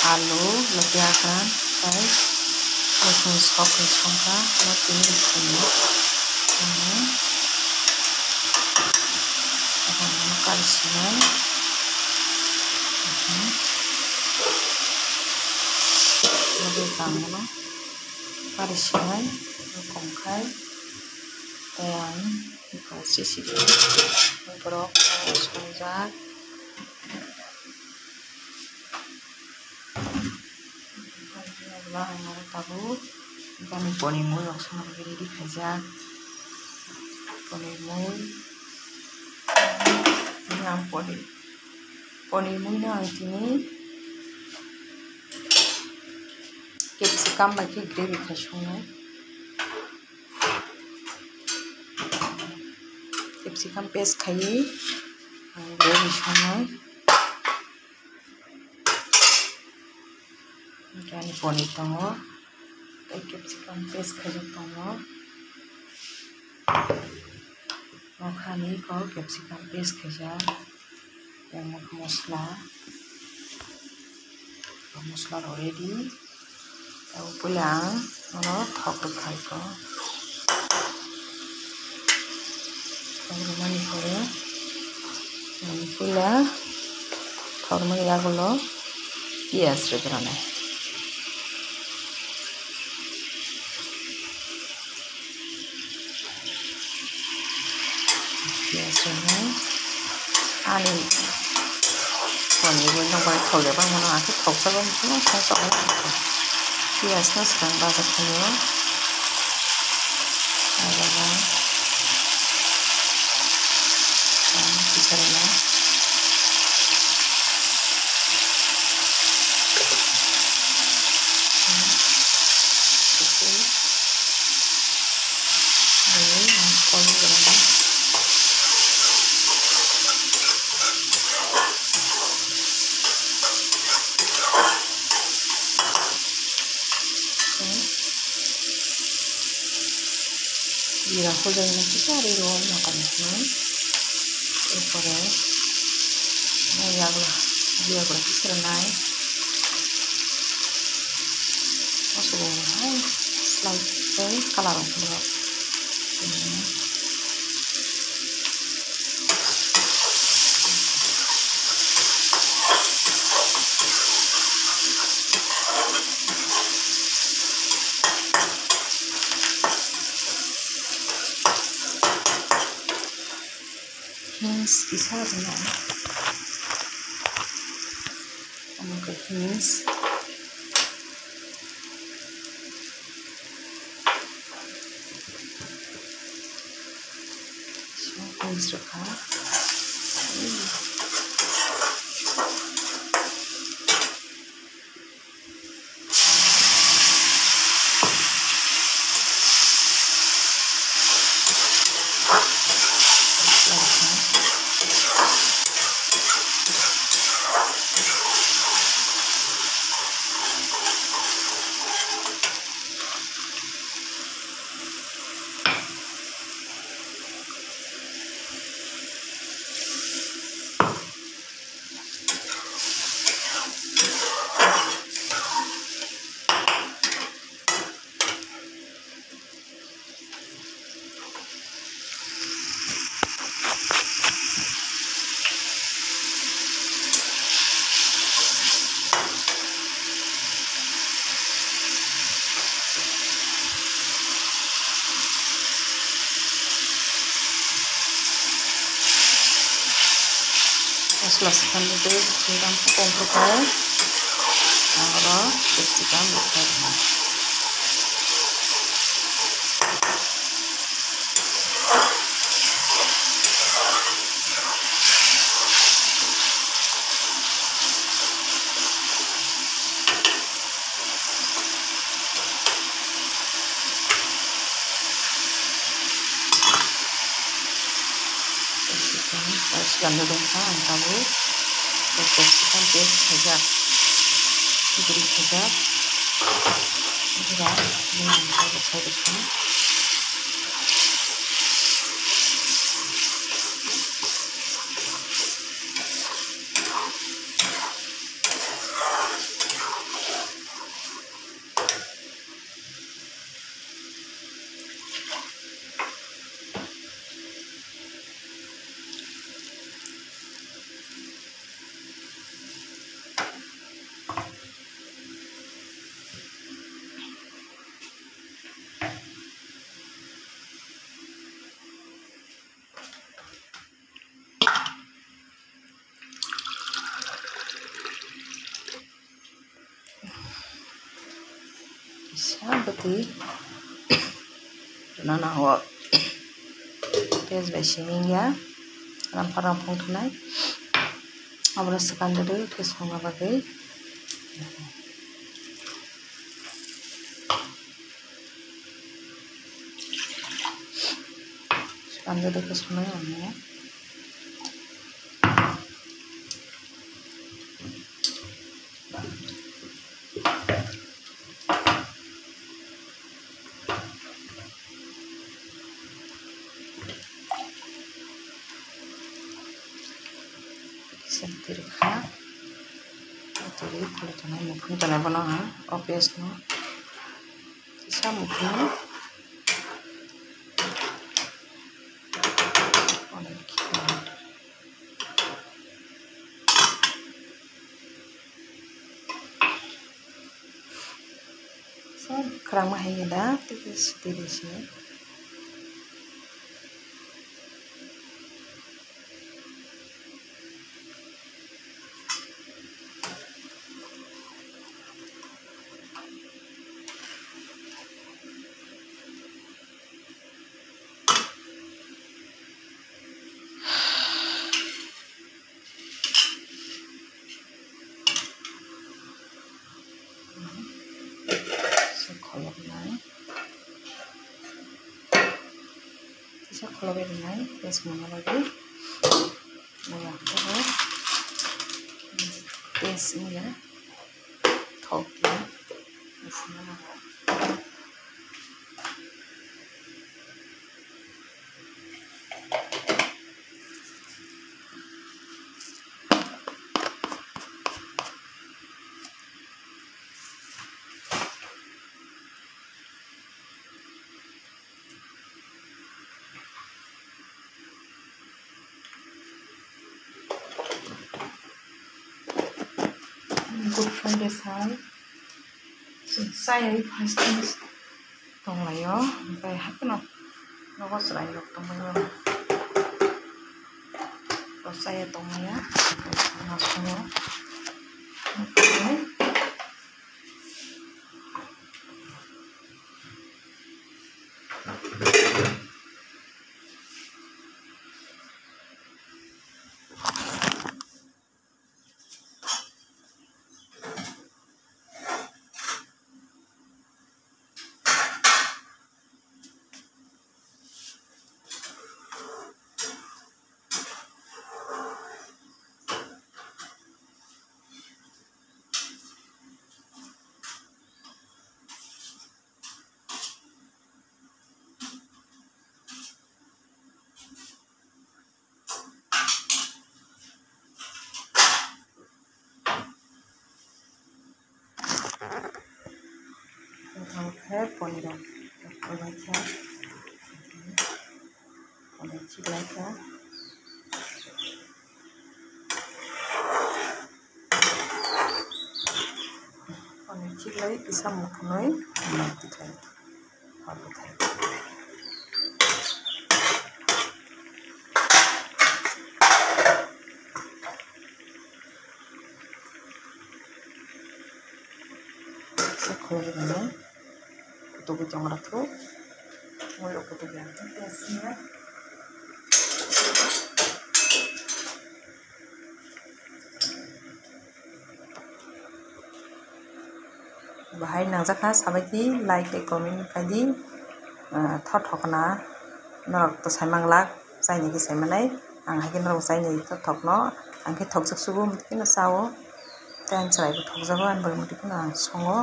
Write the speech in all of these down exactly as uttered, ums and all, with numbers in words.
Alu, lotya khan, tei rosong sok rok songkha, no tini rwkhaio. Tini abono kari sinai. Lotya khan no kari sinai, no kongkhai, tei ang sisi borok songjak. Tabuk ani ponimui rok songna bagwi ready khaijak. Ponimui, ang poni-, ponimui no ang tini capsicum bai khe gravy khai songnai. Capsicum paste khaiwi ang gravy songnai. Hwnkhe ani ponir tongo, tei capsicum paste khaijak tongo. Nokhani kok capsicum paste khaijak, tei mosla, mosla rok ready. Abo puila ang nono thok rwkha iko. Thok rwmani pore ang puila thok rwmani yagulo piyaj rwgranai. Piyaj rwnai. Ani ponir bo nokbar thok ya bangmano, akhe thoksa bo song song. Piyaj no swkang baja khaio. Baja kisa rwnai. Jira hojai no kisa ri rw mokani hwnwi. Erpore yagra, yagra kisa rwnai. Aswk hai slai tei colour rok. Beans kisa rwnai. Omo khe beans. Beans rwkha. Mosla swkang tei jira mokok rwkha, oro capsicum rwkha. Capsicum rwkha ang tabuk, capsicum paste khaijak, guri khaijak, jira, bini ang tabuk khaijak. Sa bwtwi rwna nango. Piyaj bai simi wngya, rampha rampha wng thwnai. Obono swkang rwdi khe songna bagwi. Swkang rwdi khe songnai ang. Kisa twi rwkha. Twi rwi phulwi tongnai, muphung tongnai bono ang o piyaj no kisa muphung. Sa kwrwngma hai da, tei khe sitiri se. Kisa kholobwi rwnai, kisa kholobwi rwnai, piyaj mungna bagwi. Maya khe bo piyaj wngya. Thok khe buphuma nango. Good Friday sai chaya first time tonglaio, hwnkhe haphano nogo chwrairok tongbaio, chaya tongmaya, nasungo. Omo khe poniro, poniro khe poniro chiklai kha. Poniro chiklai kisa mukhunui tiklai. Kutuk tongra thu, mui rok kutuk ya. Bahai nangjakha sabaidi like tei comment khaidi, ah, thothokna norok to saimanglak, chaini khe saimanai, ang hai khe norok chaini thothokno, ang khe thokjak sugo, muitikeno chao, tei ang chwraibo thokjago, ani bagwi muitikeno ang songo.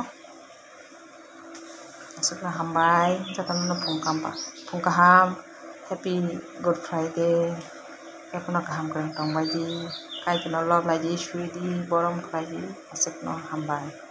Aswkno hambai, jotono phung kaham, phung kaham, happy Good Friday, jotono kaham kwrwng tongbaidi, Kaitorno love laidi, suidi, borom khlaidi, aswkno hambai.